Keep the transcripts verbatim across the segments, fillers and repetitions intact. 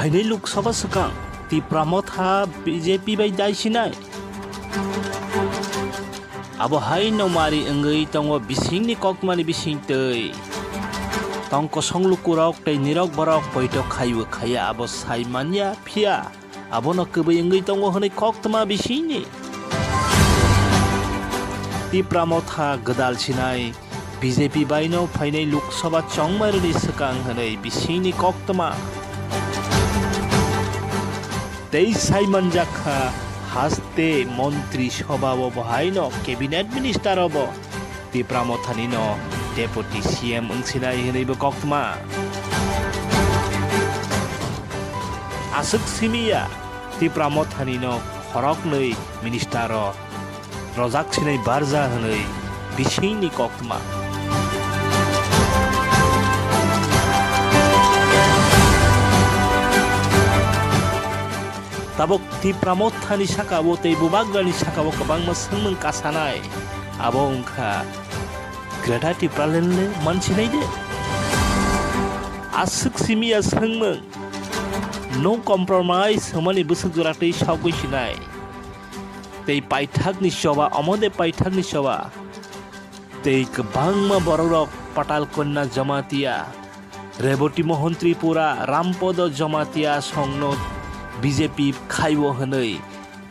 Phainai Lok Sabha swkang Tipra Motha B J P bai daisinai. Abo hai no mari wngwi tongo bisingni koktwmani bisingtwi. Tong kosong lukurok tei nirok borok poito khaiwi khaiya abo sai manya, phiya abono kwbwi wngwi tongo hwnwi koktwma bisingni. Tipra Motha gwdal sinai B J P baino phainai Lok Sabha chongmaruni swkang hwnwi bisingni koktwma. Tei sai manjakha, haste Montri Sabha o bo haino Cabinet Minister o bo Tipra Mothani no Deputy C M wngsinai hwnwi bo koktwma. Aswk simiya, Tipra Mothani no khoroknwi minister o rojak sinai barja hwnwi bisingni koktwma. Tabuk Tipra Mothani saka o tei bubagrani saka o kwbangma swngmung kasanai. Abo wngkha, Greater Tipraland le mansinai de? Aswk simiya swngmung. No compromise hwnmani bwswk jora tei sagwi sinai. Tei paithakni choba, omo de paithakni choba. Tei kwbangma borokrok Patal Kanya Jamatia, Reboti Mohon Tripura, Rampodo Jamatia songno B J P khaibo hwnwi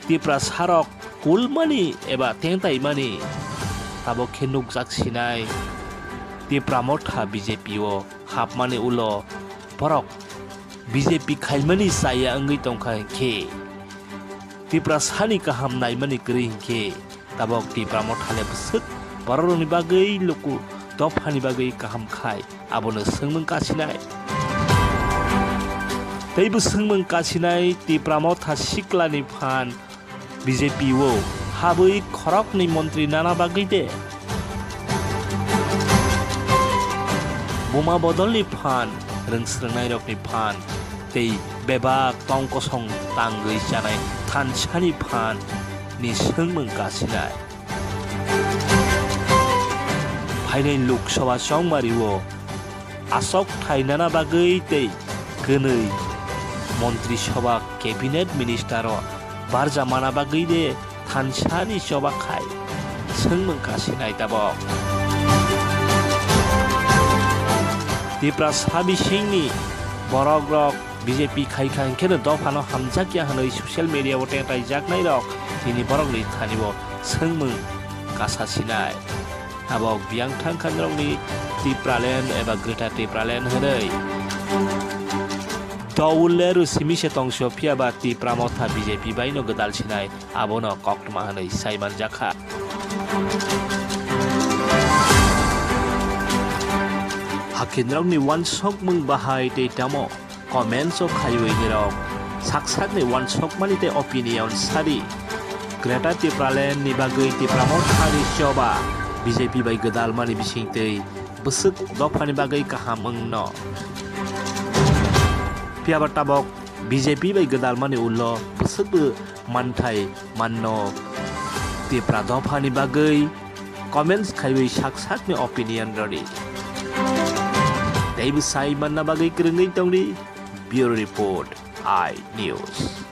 Tiprasarok kulmani eba tengtaimani tabok khe nukjak sinai. Tipra Motha B J P o hapmani ulo borok B J P khaimani chaya wngwi tongkha hinkhe, Tiprasani kaham naimani kwrwi hinkhe, tabok Tipra Motha le bwswk borokrokni bagwi luku dophani bagwi kaham khai abono swngmung kasinai. Tei bo swngmung kasinai Tipra Motha siklani phan B J P o habwi khoroknwi montri nana bagwi de? Buma bodolni phan, rwng swrwngnairokni phan, tei bebak tong kosong tangwi chanai thansani phan ni swngmung kasinai. Phainai Lok Sabha chongmario aswk thainana bagwi tei kwnwi Montri Sabha Cabinet Minister o barja mana bagwi de thansani choba khai swngmung kasinai tabok. Tiprasa bisingni borokrok B J P khai kha hinkhe no dophano hamjakya hwnwi social media o tengtaijaknairok tini borokni thani o swngmung kasasinai. Tabok biyang thang kha norokni Tipraland eba Greater Tipraland hwnwi. Dol le rw simi se tongso phiya ba Tipra Motha B J P bai no gwdal sinai, abono koktwma hwnwi sai manjakha. Hakinrokni uansukmung bahai tei tamo comments o khaiwi nirok sak sakni uansukmani tei opinion sadi. Greater Tipraland ni bagwi Tipra Motha ni choba B J P bai gwdalmani bisingtwi bwswk dophani bagwi kaham wngno. Phiya ba tabok B J P bai gwdalmani ulo bwswkbo manthai manno. Tipra dophani bagwi comments khaiwi sak sakni opinion rwdi. Tei bwsai manna bagwi kwrwngwi tongdi. Bureau Report, I News.